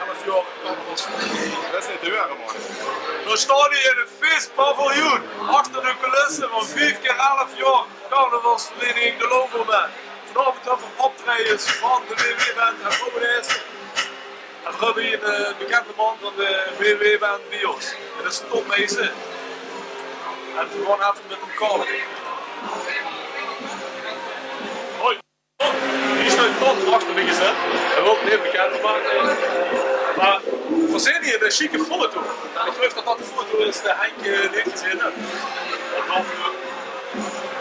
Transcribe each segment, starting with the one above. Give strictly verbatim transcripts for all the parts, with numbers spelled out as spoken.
Elf jaor carnavalsvereniging. Det is neet te geluive, man. Veer staon hie in 't feespaviljoen, achter de coulisse van vief keer elf jaor carnavalsvereniging De Loverman. Vanaovend höbbe veer optraejes van de W W Band en Robert Heijsen. En veer höbbe hie ein, eh, bekende man van de W W Band bie ós. Det is Tom Meijsen. En veer gaon effe mit häöm kalle. Hoi. Hie steit Tom achter mich gezat. Hae wèlt neet bekend make. Mer veer zeen hie ein sjieke foto. En ich geluif det det de foto is die Henk, eh, neet gezeen haet.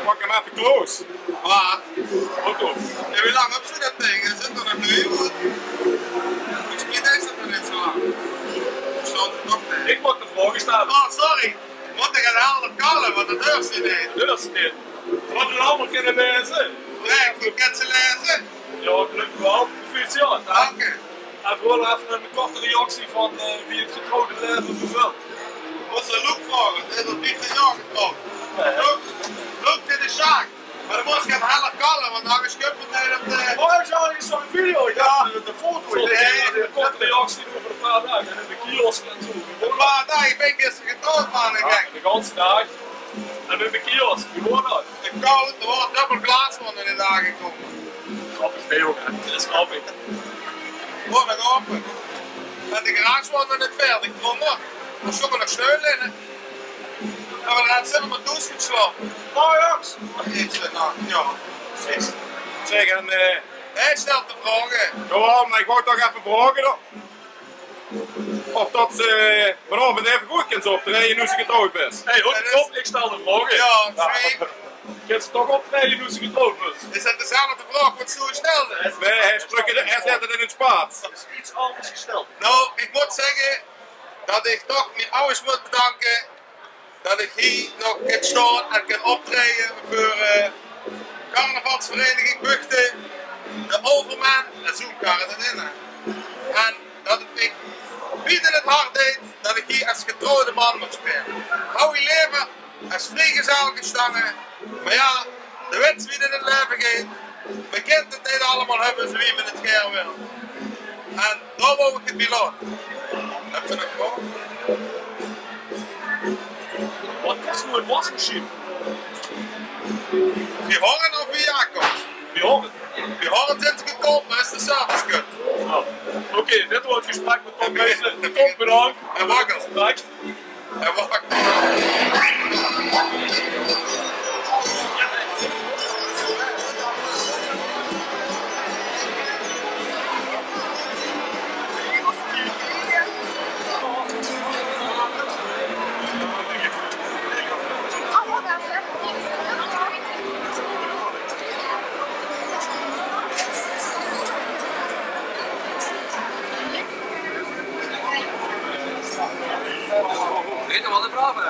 Pak 'm effe close. Waat? Foto. Jao, wie lang höbs se det ding? Is 't nog neet good? Volges mich is 't nog neet zo lang. Verstaon 't toch neet. Ich mót de vraog stelle. Oh, sorry. Mót ich 't helder kalle, want det huurs se neet. Det huurs se neet. Waat veer allemaol kinne laeze. Nae, ich kin ze laeze. Jao, gelökkig waal. Proficiat, hè? Dank dich. En veer wille effe ein korte reactie van, eh, wie 't getrouwde laeve bevèlt. Mós se Loek vraoge, dae is al vieftig jaor getrouwd. Jao, jao. Loek, Loek, dit is Sjaak. Mer dan mós se 't helder kalle, want angers kump 't neet op de... Oh, ich zeen 'm in de video. Jao, de, de foto. Zo, jao, jao, ein korte reactie euver ein paar daag. En in de kiosk en zo. Ein paar daag, ich bön gister getrouwd, man, gek. Jao, de ganse daag. En in de kiosk, wie waor det? Te kaod, d'r waor dubbel glaas van in de daag gekómme. Grappig, nae, jóng, det is grappig. Waor nog aope. En de garage waor nog neet fäördig, drónger. Dao sjtónge nog steul in, hè. En veer höbbe zèlf mer thoes geslaope. Oh, jao. Iets, eh, noe, jao, precies. Zèk, en, eh, hae stèlt de vraoge. Jao, mer ich wou toch effe vraoge, dan. Of det se vanaovend effe good kins optraeje noe se getrouwd bös. Hey, houd 't op, ich stèl de vraoge. Jao, zeker. Kins se toch optraeje noe se getrouwd bös? Is det dezelfde vraog waat se toen stèlde? Nae, hae sprak 't, hae zag 't in 't Spaans. Det is get angers gestèld. Noe, ich mót zègke det ich toch mien awwers mót bedanke det ich hie nog kin staon en kin optraeje veur, eh, carnavalsvereniging Buchte, de Overman, en zoe kan 't in, hè. En det 't mich pien in 't hart deit det ich hie es getrouwde man maag speule. Hou ich leever es vriegezel gestange, mer jao, de wèts wie 't in 't laeve geit. Me kint 't neet allemaol höbbe zoe wie me 't gaer wil. En dao wou ich 't bie laote. Höbs se nog vraoge? Waat kós noe ein wasmachien? Bie Horren of bie Jacobs? Bie Horren. Bie Horren zeen ze goodkoper, mer is de service kut. Jao. Oké, dit waor 't gesprek mit Tom Meijsen. Tom, bedank. En wakker. Dank. En wakker. Wèt geer waat de vraog is?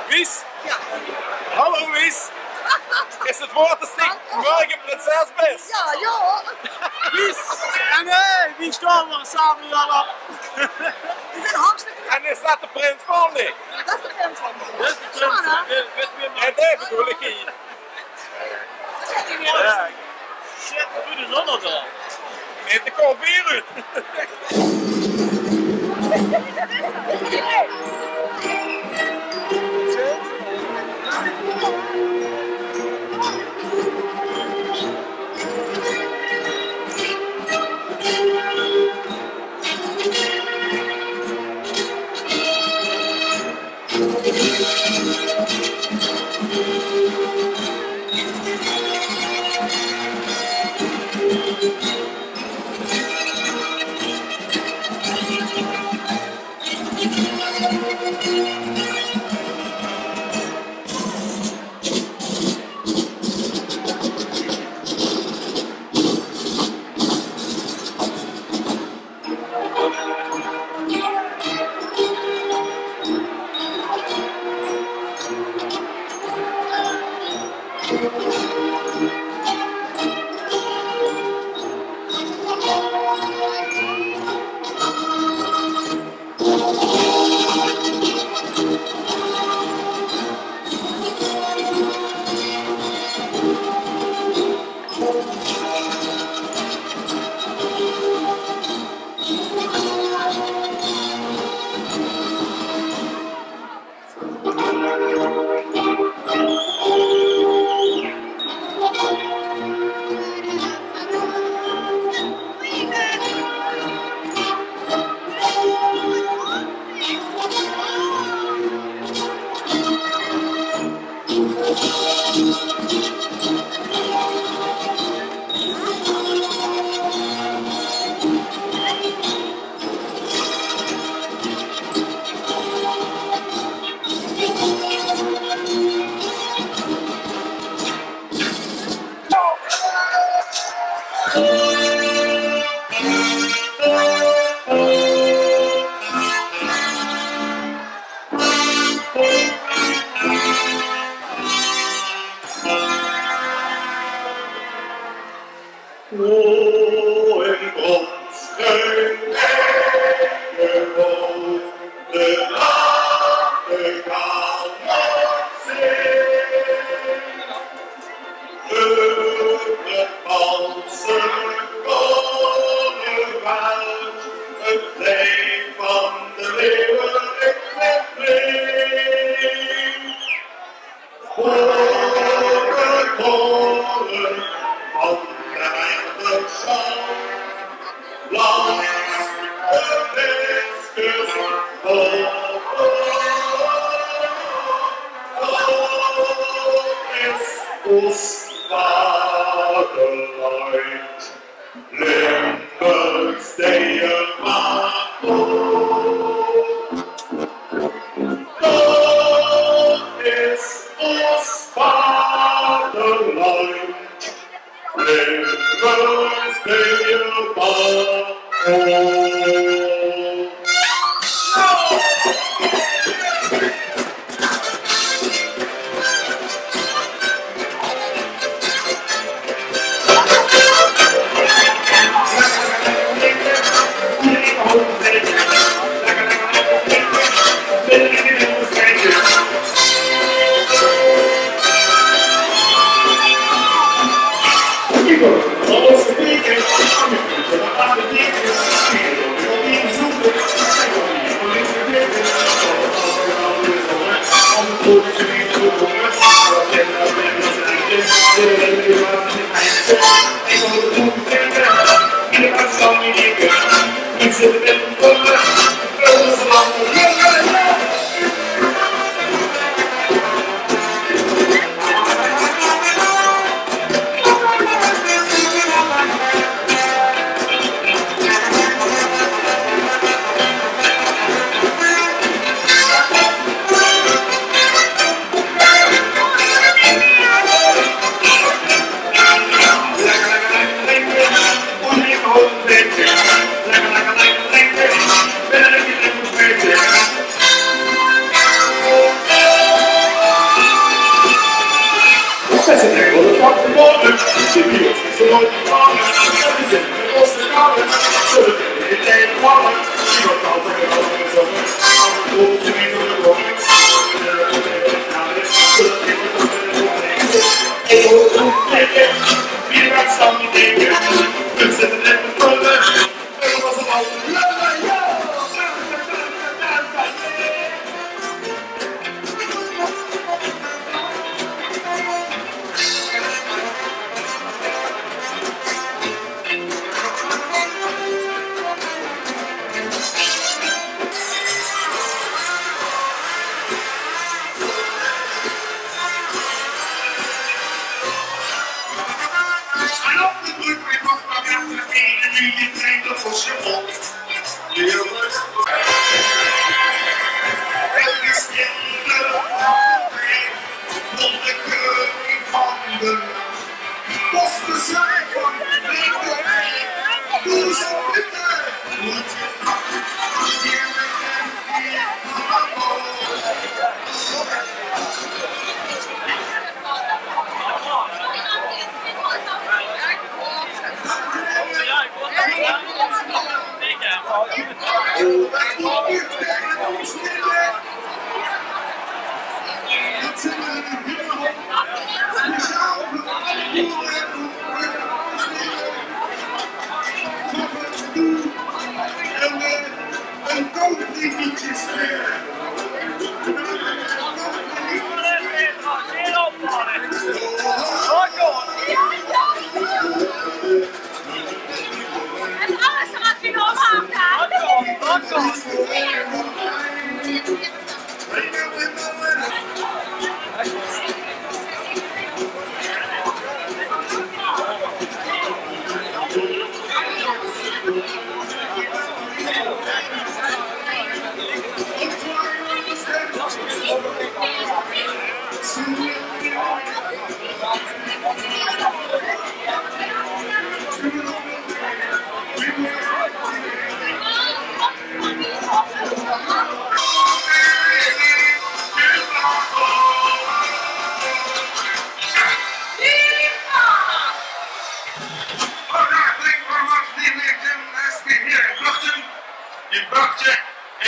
Wies? Jao. Hallo, Wies. Is 't waor det se mörge prinses bös? Jao, jao. Wies. En, eh, wie staon v'r same hie al op? V'r zeen hartstikke... En is det de prins van dich? Det is de prins van mich. Det is de prins. Jao, hè? En dae bedoel ich hie. Jao. Shit, waat doon v'r zónger dae? Neet te kaod beer oet. O, in bronsgreunt eikewolk, de lach kan nog zeen. Euver 't Waalse Kolleweg, 't plein van de leeuwe in 't plein. Veur de toren van de Herderszaal, langs de Fiskers, dat is ós vaderland. Limburg, stei d'r mer op. Dat is ós vaderland. Limburg, stei d'r mer op.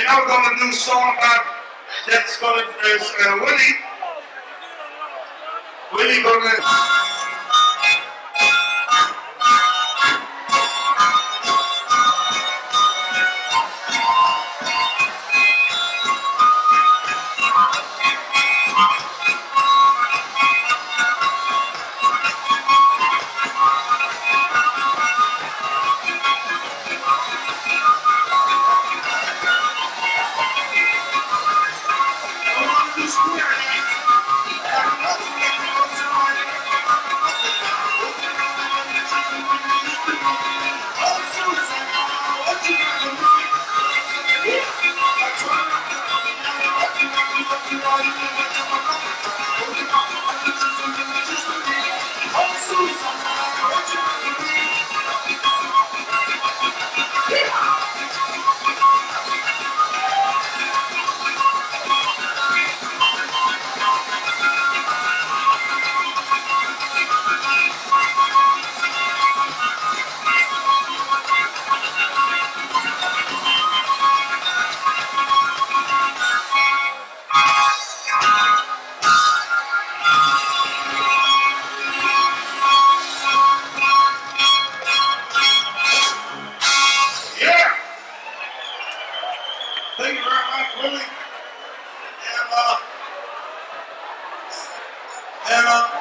Now we're gonna do song about that's gonna is uh, Willie. Willie gonna. Yeah! Thank you very much, Willie. And, uh, and, uh,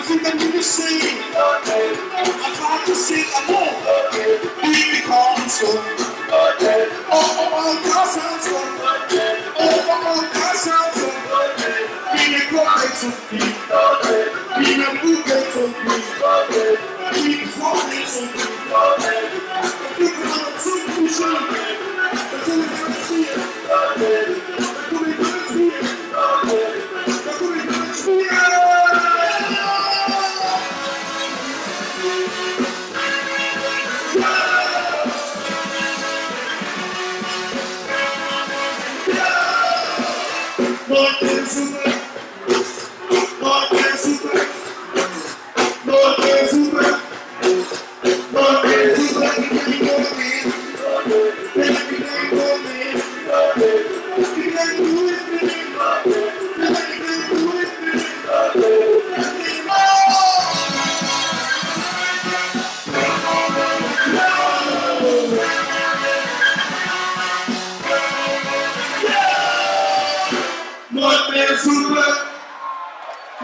Vitamine C. Vitamine C. Baby, call me son. Oh, oh, oh, call me son. Oh, oh, oh, call me son. Baby, call me son. Baby, call me son.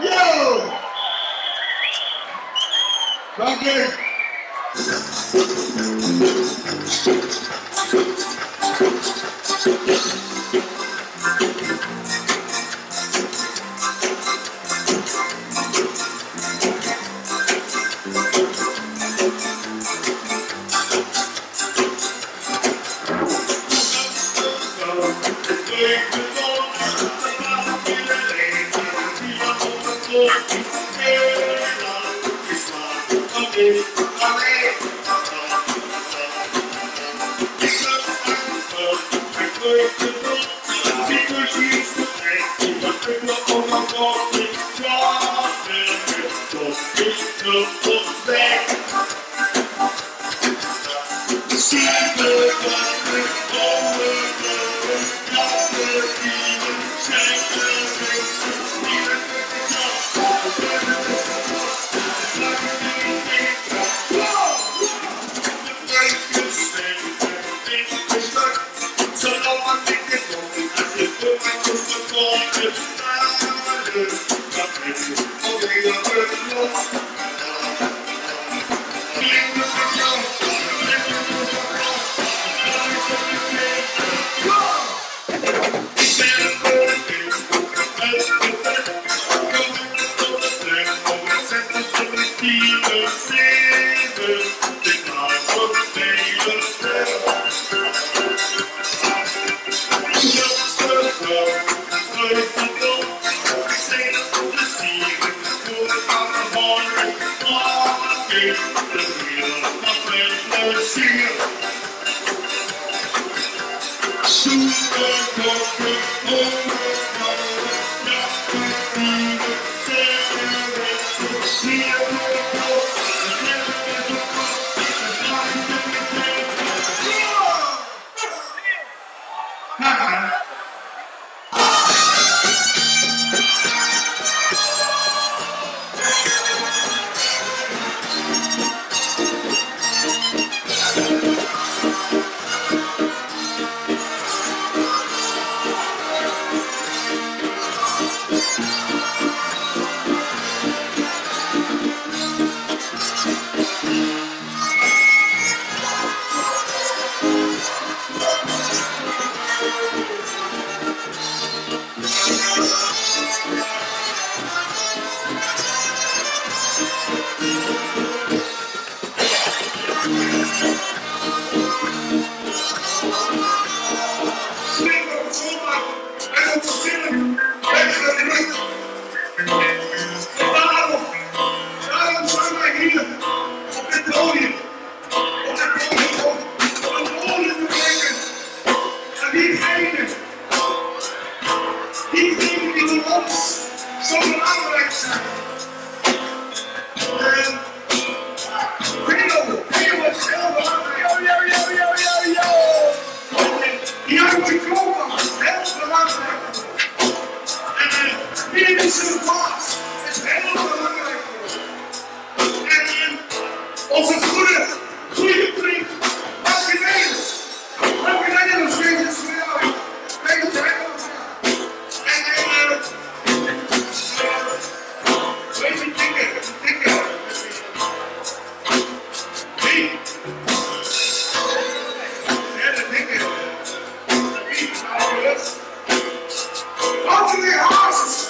Yo! Dank je. Daarom, daarom staan wij hier op dit podium. Op dit podium om, om een mooi te bereiken. En diegenen, diegenen die voor ons zo belangrijk zijn. En Theo, Theo is heel belangrijk. Yo, yo, yo, yo, yo, yo. En, eh, die hangt de koper, heel belangrijk. En, eh, hier is een plaats, is heel belangrijk. En, eh, onze goede, goede vriend, Mark Cornelis. Mark Cornelis, deze is voor jou. Deze is heel belangrijk. En, eh, eh, weet je, dikke, dikke. Hey. Ja, dat denk ik. Hey, nou, yes. Wat een hazes.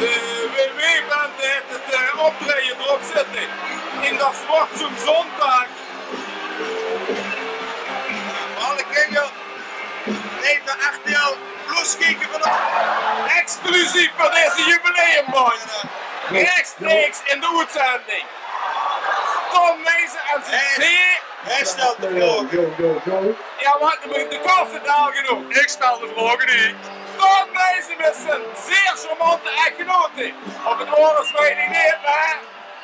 De W W-band haet 't, eh, optraeje d'rop zitte. In de Zwarte Zóndag. Alle kinger, eve R T L Plus kieke vanaaf. Exclusief veur deze jubileumband. Rechtstreeks in de oetzending. Ton Meijsen en zien zeer... Hae stelt de vraog. Jao, wach, de, de korte daag nog. Ich stel de vraog neet. Ton Meijsen mit zien zeer charmante echtgenote. Of 't waor is, weit ich neet, mer...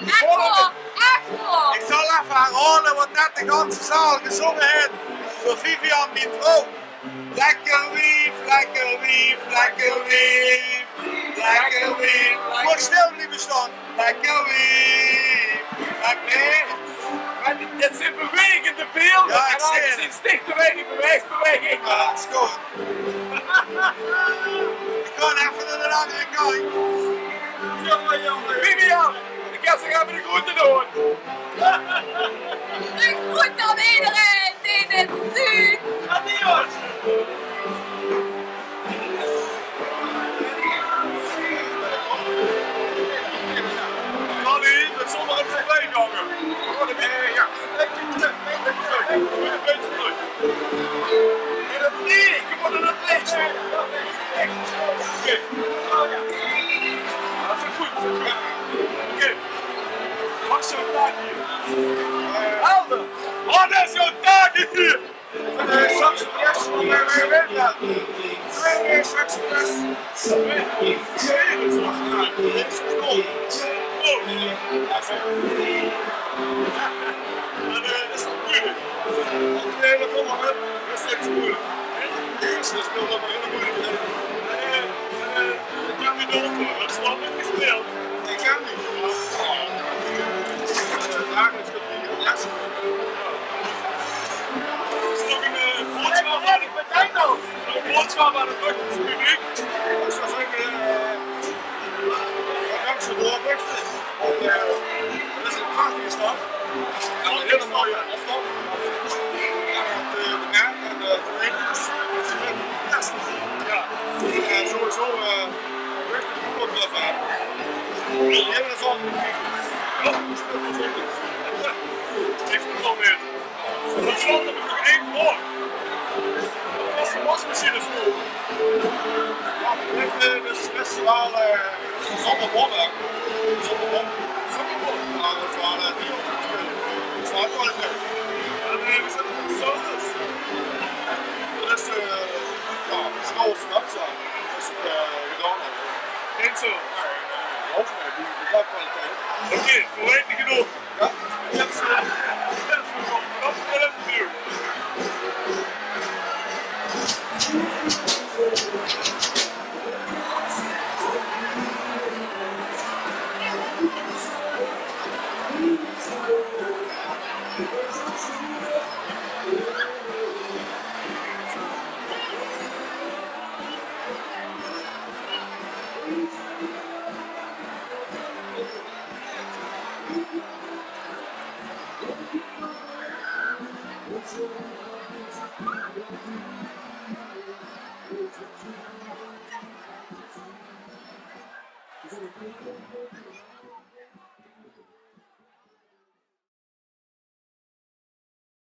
Ech waor, ech waor. Ich zal effe herhaole wat net de ganse zaal gezónge haet veur Vivian, mien vrouw. Lekker wief, lekker wief, lekker wief, lekker wief. Mót stil blieve staon. Lekker wief, lekker wief. Mer dit, dit zeen bewegende beelder. Jao, ich zeen 't. En aangezien Stichting Beweging, Beweegbeweging. Jao, is good. Ich gaon effe nao de anger kantj. Vivian, ich gaon zo effe de groete doon. Een groet aan iedereen die dit ziet. Adios. Kan neet, det zal waal effe veurbij gange. Eh, jao. Ein bietje trök. Ein bietje trök. Nae, ich mót nao 't lichtje. Oké. Det is good. Oké. Wat is dien taak hie? Helder. Wat is dien taak hie? Eh, saxofonist van de W W Band. Twee keer saxofonist. Twee keer saxofonist. Dit is cool. Oh, jao, zeker. Jao, det is toch meujelik. Want, eh, det vónj ich, det is neet zo meujelik. Jao, det is waal ein hiel meujelik. Eh, eh, ich höb die dol veur. Det is waal neet gespeeld. Ich ken die. Jao. Dagelijks. Is nog ein, eh, boodschap aan, ein boodschap aan 't Böktelser publiek? Ich zou zègke, eh, bedank veur 't doorbrökte. Want, eh, 't is ein prachtige stad. En ein hiel sjoon optoch. En, eh, de band en de verenigings, die vinje 't fantastisch. Jao. En sowieso, eh, richtig good ervare. Jao, det zal ich neet kieke. Jao, det is good. Ich vinj 't waal weer. Det stond nog ein vraog. Waat is de wasmachine veur? Jao, det is, eh, det is festival, eh, zónger bót, hè. Zónger bót. Zónger bót. Jao, det wore, eh, drie of veer. Det is waal kwaliteit. En, eh, wie zit 't mit de service? Det is, eh, jao, snel, snel zo. Is 't, eh, gedaon? Neet zo. Jao, jao, die, die kwaliteit. Oké, veer weite genóg. Jao.